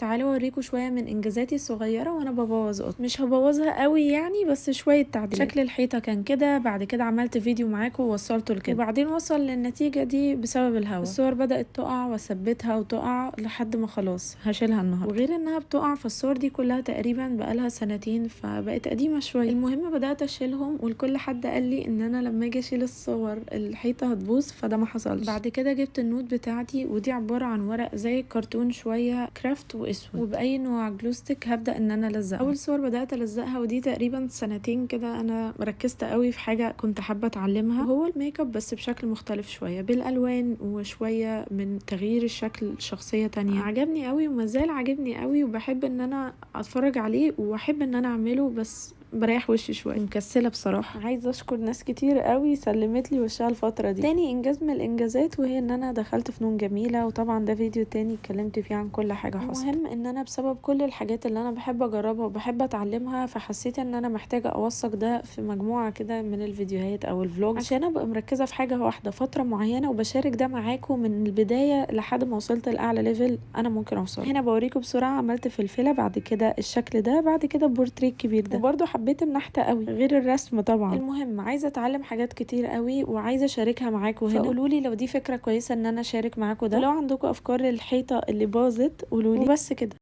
تعالوا اوريكم شوية من انجازاتي الصغيرة وانا ببوظ اوضتي. مش هبوظها قوي يعني، بس شوية تعديلات. شكل الحيطة كان كده، بعد كده عملت فيديو معاكم ووصلته لكده، وبعدين وصل للنتيجة دي بسبب الهوا. الصور بدات تقع واثبتها وتقع لحد ما خلاص هشيلها النهارده. وغير انها بتقع، فالصور دي كلها تقريبا بقالها سنتين فبقت قديمة شوية. المهم بدات اشيلهم، والكل حد قال لي ان انا لما اجي اشيل الصور الحيطة هتبوظ، فده ما حصلش. بعد كده جبت ال note بتاعتي، ودي عبارة عن ورق زي الكرتون شوية kraft واسود، وباي نوع glue stick هبدا ان انا الزقها. اول صور بدات الزقها، ودي تقريبا سنتين كده انا ركزت قوي في حاجة كنت حابة اتعلمها، وهو الميك اب بس بشكل مختلف شوية بالالوان وشوية من تغيير الشكل لشخصية تانية. عجبني قوي ومازال عاجبني قوي، وبحب ان انا اتفرج عليه واحب ان انا اعمله، بس بريح وشي شوية، مكسله بصراحة. عايزه اشكر ناس كتير قوي سلمت لي وشها الفترة دي. تاني انجاز من الانجازات وهي ان انا دخلت فنون جميلة، وطبعا ده فيديو تاني اتكلمت فيه عن كل حاجة حصلت. المهم ان انا بسبب كل الحاجات اللي انا بحب اجربها وبحب اتعلمها، فحسيت ان انا محتاجه اوثق ده في مجموعة كده من الفيديوهات او ال vlog، عشان ابقى مركزه في حاجة واحدة فترة معينة، وبشارك ده معاكم من البداية لحد ما وصلت لاعلى level انا ممكن اوصل. هنا بوريكم بسرعة عملت فلفله، بعد كده الشكل ده، بعد كده البورتريه الكبير ده، وبرده حبيت النحت قوي غير الرسم طبعا. المهم عايزه اتعلم حاجات كتير قوي وعايزه اشاركها معاكم هنا، فقولوا لي لو دي فكرة كويسة ان انا اشارك معاكم ده، ولو عندكم افكار للحيطه اللي باظت قولوا لي. وبس كده.